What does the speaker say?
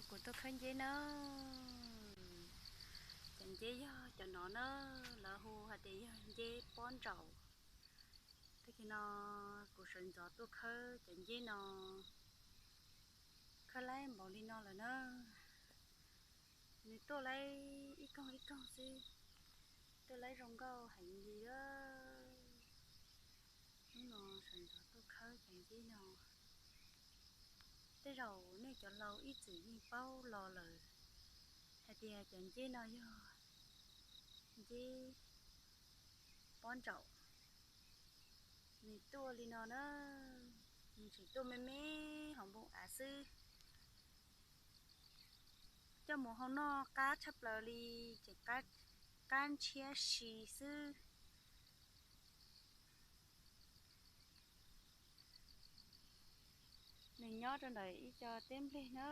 Kuv tuaj khawb nceb na. Cov nceb yog cov no na, lawv hu hais tias yog nceb pob ntsaum. Tag kis no kuv sawv ntxov tuaj khawb cov nceb no, khawb laib npaum li no lawm na. Nws tuaj laib ib koog ib koog xwb, tuaj laib zoo nkauj heev li a. Hnub no sawv ntxov tuaj khawb cov nceb no. Tej zaum nej cov laus ib txwm yeej paub los lawm hais tias cov nceb no yog nceb pob ntsaum. Nws tuaj li no na, nws tseem tuaj me me hauv npoo av xwb. Coj mus hau noj qab tshaj plaws li, ces qab ntshiab si xwb. Nws nyob rau ntawm ib co teb npleg na.